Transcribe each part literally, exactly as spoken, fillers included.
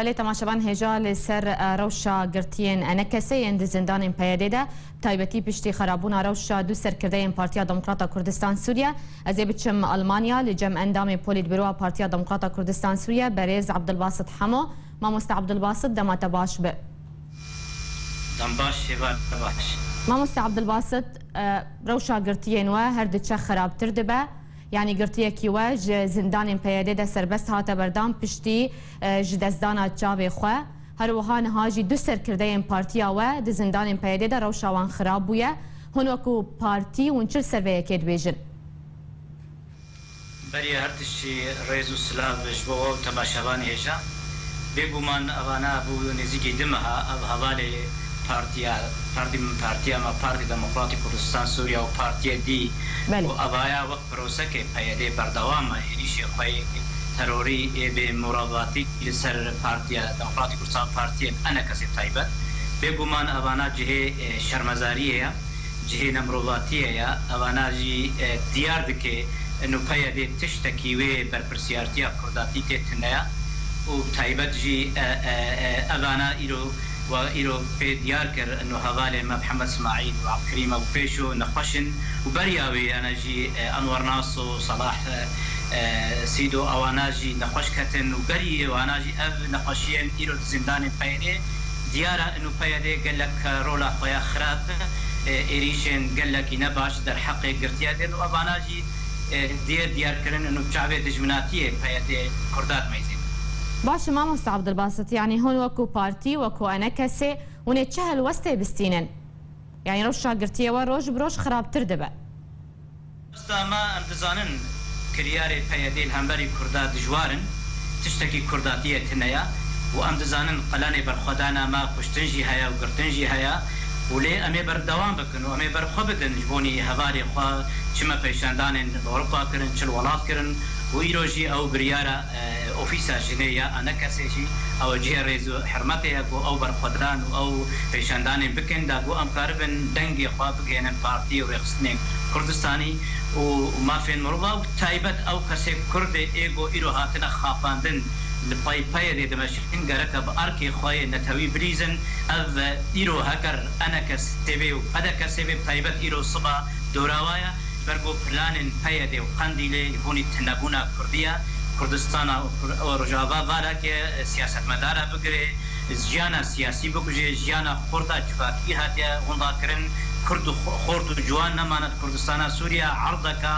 Belê, temaşevan hêja li ser, e, rewşa girtiyên ENKSê yên di zindanên PYDê de, bi taybetî piştî xerabûna rewşa du serkirdeyên Partiya Demokrata Kurdistan Sûriye, ez ê biçim Almanya, li cem endamê Polîtbüroa Partiya Demokrata Kurdistan Sûriye, berêz Abdulbasit Hemo. Mamoste Abdulbasit, dema te baş be. Dem baş, hêva baş. Mamoste Abdulbasit, e, rewşa girtiyên we her diçe xerabtir dibe. Yanî girtiyekî we ji zindanên PYDê de serbest hate berdan piştî, e, ji destdana çavê xwe. Her wiha niha jî du serkirdeyên partiya we di zindanên PYDê de rewşa wan xirab bûye. Hûn wekû partî hûn çi li ser vê yekê dibêjin? Berî her tiştî rêz û silav ji bo we û temaşevanê hêja. Bêguman evana bû nêzîkî du meha ev hevalê partiya, partî min, partiya me, Partî Demokratîk Kurdistan Sûriye û partiyê dî Belê. û evaya wek prosekê PYDê berdewam e êrîşê xwe yê terorî ê bê muravatî li ser Partiya Demokratîk Kurdistan, partiyên ENKSê taybet. Bêguman evana cihê, e, şermezariyê ye. Cihê nemirovatiyê ye. Evana jî, e, diyar dike, e, ino PYDê tiştekî wê berpirsiyartiya kurdatî tê tune ye û bi taybet jî, e, e, e, evana îro, we îro pê diyar kir, ino hevalê me Mihemed Smaîl û Abdulkerîm û pêşo nexweş in û beriya wê yana jî, e, Enwer Naso, Salah, e, e, Sîdo, ewana jî nexweş ketin û berî wana jî ev nexweşiyên îro di zindanên PYDê diyar e, ino PYDê gelek rola xwe ya xirab, e, êrîşên gelekî ne baş derheqê girtiya dên û evana jî, e, dê diyar kirin ino çavê dijminatiyê PYDê Kurdan meyzîn. Baş e, mamoste Abdulbasit, yanî hûn wekû partî, wekû ENKSê, hûn ê çi helwestê bistînin? Yanî rewşa girtiyê we roj bi roj xirabtir dibe. Rasta me, em dizanin kiryarê PYDê li hemberî Kurda dijwar in, tiştekî Kurdatiyê tune ye û em dizanin qelanê berxwedana me kuştin jî heye û girtin jî heye û lê em ê berdewam bikin û em ê berxwe bidin ji bonî hevalê xwe, çi me pêşandanên li Ewropa kirin, çi li welat kirin û îro jî ew biryara, e, Ofîsa Jinê ya ENKSê jî ew cihê rêz û hurmetê ye ku ew berxwedan û ew pêşandanên bikin, da ku em karibin dengê xwe bigihênin partî û rêxistinên Kurdistanî û mafên mirova û taybet ew kesê Kurdê ê ku îro hatine xapandin li pey PYDê dimeşin, gereke bi erkê xwe yê netewî bilîzin. Ev îro heker ENKSê bê û PDKSê bê, bi taybet îro siba dora wa ye. Ji ber ku planên PYDê û Qendîlê ji bo tunebûna Kurdî ye, Kurdistana û Rojava valeke siyasetmedara bigire, jiyana siyasî bikuje, jiyana xurt a civakî hatiye winda kirin, Kurd û xo-, xort û ciwan nemane di Kurdistana Sûriye, erdeke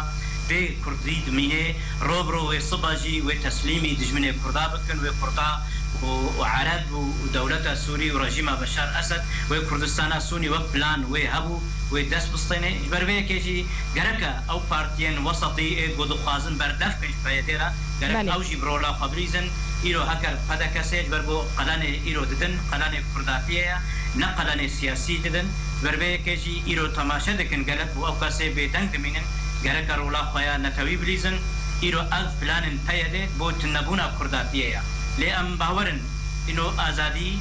bê Kurdî dimîne, ro bi ro wê siba jî wê teslîmî dijminê Kurda bikin, wê Kurda û, û Ereb û, û dewleta Sûrî û rejîma Beşar Esed, wê Kurdistana Sûnî wek plan wê hebû, wê dest bistêne. Ji ber vê yekê jî gereke ew partiyên wesatî ê ku dixwazin berdev bin ji PYDê re, gerek Belê. ew jî bi rola xwe bilîzin. Îro heker PDKSê, ji ber ku qelenê îro didin, qelenê Kurdatiyê ye, ne qelenê siyasî didin. Ji ber vê yekê jî îro temaşe dikin gelek û ew kesê bêdeng dimînin, gereke rola xwe ya netewî bilîzin. Îro ev planên PYDê bo tunebûna Kurdatiyê ye. Lê em bawer in, îno azadî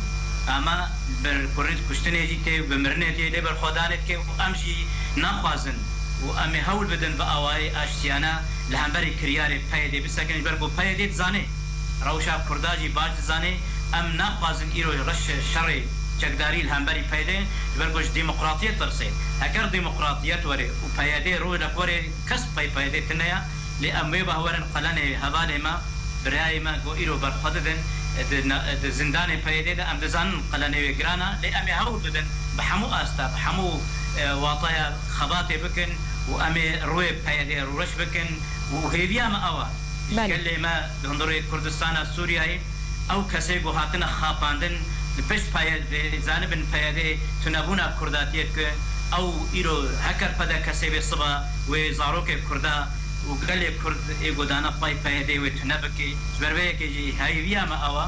ama bi kurint kuştinê jî tê, bi mirinê jî lê berxwedanê dike û em jî naxwazin û em ê hewl bidin bi awayê aştiyane li hemberî kiryarê PYDê bisekin, ji ber ku PYDê dizane, rewşa Kurda jî baş dizane. Em naxwazin îro reş şerê çekdarî li hemberî PYDê, ji ber ku ji demokratiyet tirse. Heker demokratiyet were û PYDê rolek were, kes pey PYDê tune ye. Lê em wê bawer in qelenê hevalê me, birayê me ku îro berxwe didin, di ne-, di zindanê PYDê de em dizanin qelenê wê giran e, lê em ê hewl bidin bi hemû asta, bi hemû, e, wataya xebatê bikin û em ê rûyê PYDê rûreş bikin û hêviya me ew e. Ji Belê. gelê me di hundirê Kurdistana Sûriyeyê ew kesê ku hatine xapandin, li pişt PYDê, zanibin PYDê tunebûna Kurdatiyê dike, ew îro heker PDKSê bê siba wê zarokê Kurda û gelê Kurd ê ku dane pey PYDê wê tune bike. Ji ber vê yekê jî hêviya me ew e,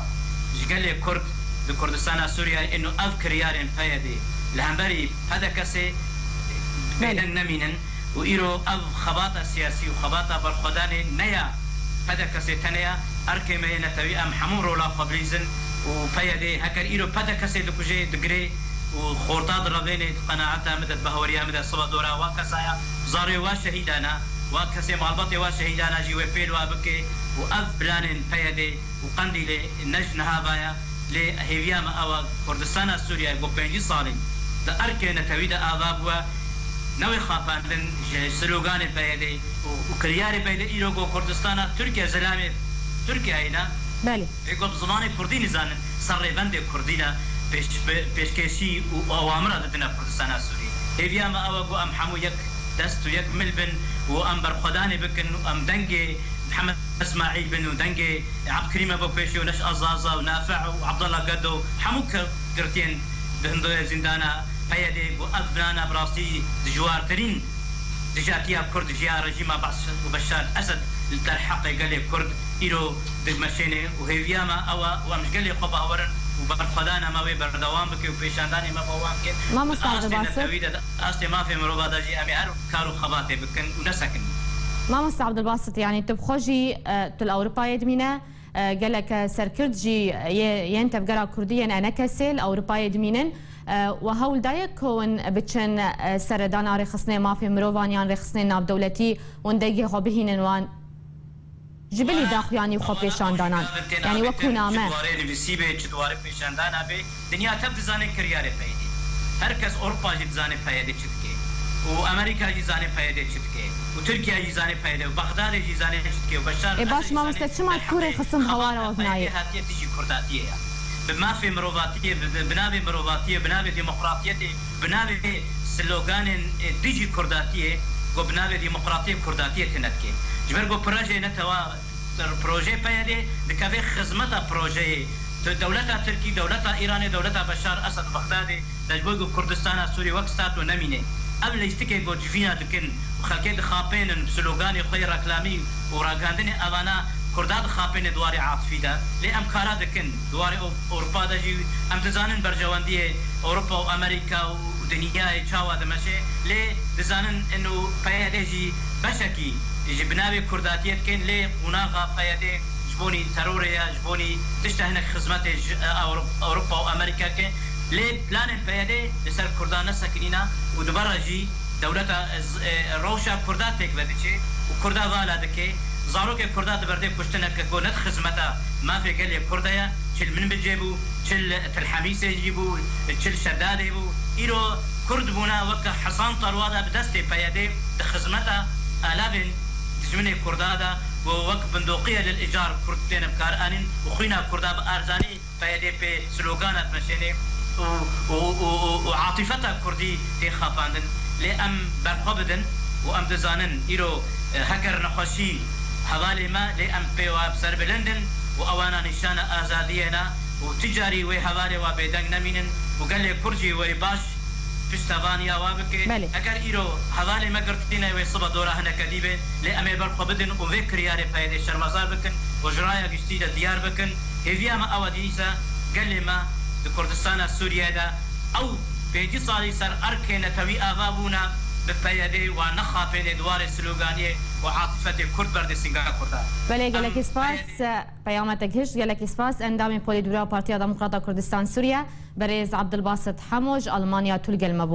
ji gelê Kurd di Kurdistana Sûriyeyê ino ev kiryarên PYDê li hemberî PDKSê Belê. bêdeng nemînin û îro ev xebata siyasî û xebata berxwedanê ne ya PDKSê tenê ya, erkê me yê netewî, em hemû rola xwe bilîzin û PYDê heker îro PDKSê dikuje, digirê û xorta direvênê, di qenaeta min de, di bahweriya min de siba dora wa kesa ya, zarê wa şehîdana wa kesê malbatê wa şehîdana jî wê pêl wa bike û ev planên P Y D û Qendîlê ne ji niha va ye. Lê hêviya me ew e, Kurdistana Sûriyeyê ku pêncî salî di erkê netewî de ava bûye, ne wê xapandin ji sloganê P Y D û, û kiryarê P Y D. Îro ku Kurdistana Tirkiye zilamê Tirkiyeyê ne. Belê. Ê ku bi zimanê kurdî nizanin, ser rêbendê kurdî de pêş-, pê-, pêşkêşî û awamira didine Kurdistana Sûriyê. Hêviya me ew e ku em hemû yek dest û yek mil bin û em berxwedanê bikin û em dengê Mihemed Îsmaîl bin û dengê Ebdulkerîm Ebûpêşê û Neş'at Zaza û Nafi û Abdullah Gedo, hemû ke-, girtiyên di hindoyê zîndana P Y D ku ev binana bi rastî dijwartirîn dijatiya Kurd ji ya rejîma Baas û Beşar Esed li derheqê gelê Kurd îro dimeşêne û hêviya me ew e û em ji gelê xwe bawer in û berxwedana me wê berdewam bike û pêşandanê me bo wan bike. Mamosta Di astê Abdulbasit. Netewî de, di astê mafê mirova de jî em ê her kar û xebatê bikin û nesekin. Mamosta Abdulbasit, yanî tu bi xwe jî, e, tu li Ewropayê dimîne, e, gelek serkirt jî yê, yên tevgera Kurdî yên enekesê li Ewropayê dimînin, e, we hewl daye ku hûn biçin, e, seredana rêxistinê mafê mirovan yan rêxistinên navdewletî hûn dengê xwe bihînin wan? Ji bilî daxuyanî xwe pêşandanan. Yanî wekû name. Çi di warê nivîsî be, çi di warê pêşandana be, dinya tev dizane kiryarê P Y D. Her kes Ewropa jî dizane P Y D çi dike. Û Amerîka jî zane P Y D çi dike. Û Tirkiye jî zane P Y D. Û Bexdadê jî zane çi dike. Û Beşar Ê baş Esed jî zane mamoste, çima derheqê kûrê xisim hawara we xebatê P Y D vinayê? Hatiye dijî Kurdatiyê ya. Bi mafê mirovatiyê, bi, bi, bi navê mirovatiyê, bi navê demokratiyetê, bi navê sloganên, e, dijî Kurdatiyê, ku bi navê demokratiyê Kurdatiyê tune dike. Ji ber ku projeyê netewa, projeyê P Y D dikeve xizmeta projeyê tu-, dewleta Tirkî, dewleta Îranê, dewleta Beşar Esed Bexdadê, de ji bo ku Kurdistana Sûrî wek stato nemîne. Ev lîstikê ku civîna dikin û xelkê dixapênin bi sloganê xwe yê reklamî û ragihandinê evana Kurda dixapêne di warê atifî de. Lê em kara dikin. Di warê Ew-, Ewropa de jî em dizanin berjewendiyê Ewropa û Amerîka û dinyayê çawa dimeşe, lê dizanin ino P Y D jî beşekî ji binavê Kurdatiyê dikin, lê qonaxa P Y D ji bonî terorê ye, ji bonî tişta hinek xizmetê ji, e, Ewro-, Ewropa û Amerîka ke, lê planên P Y D li ser Kurdan nesekinîna û dubara jî dewleta, e, z-, e, rewşa Kurda têk vediçe û Kurda vala dike. Zarokê Kurda di berdê kuştineke ku ne di xizmeta mafê gelê Kurda ye, çi li Minbicê bû, çi li Til Hemîsê jî bû, çi li Şedadê bû. Îro Kurd bûne weke Hesan Tarwa de bi destê P Y D di xizmeta alavên dijminê Kurda de ku wek bindoqiye lil îcar Kurd têne bikaranîn û xwîna Kurda bi arzanî P Y D pê slogana dimeşêne û, û, û, û, û atîfeta Kurdî tê xapandin. Lê em berxwe bidin û em dizanin îro, e, heger nexweşî hevalê me, lê em pê wa serbilind in û ewana nîşana azadiyê ne û ti carî wê hevalê wa bêdeng nemînin û gelê Kurd jî wê baş piştevaniya wa bike. Belê. Eger îro hevalê me girtîne wê sibe dora hineke dî be, lê em ê berxwe bidin û vê kiryarê P Y D şermezar bikin û ji raya giştî de diyar bikin. Hêviya me ew e dîsa gelê me di Kurdistana Sûriyeyê de ew pêncî salî ser erkê netewî ava bûne, bi P Y D wan nexapênê di warê sloganiyê û atîfetê Kurd berdê singa Kurda. Belê, gelekî Em spas, P Y D e, peyama te gihişt, gelekî spas. Endamê Polîtbûroya Partiya Demokrata Kurdistan Sûriye, berêz Abdulbasit Hemo ji Almanya tu li gel me bû.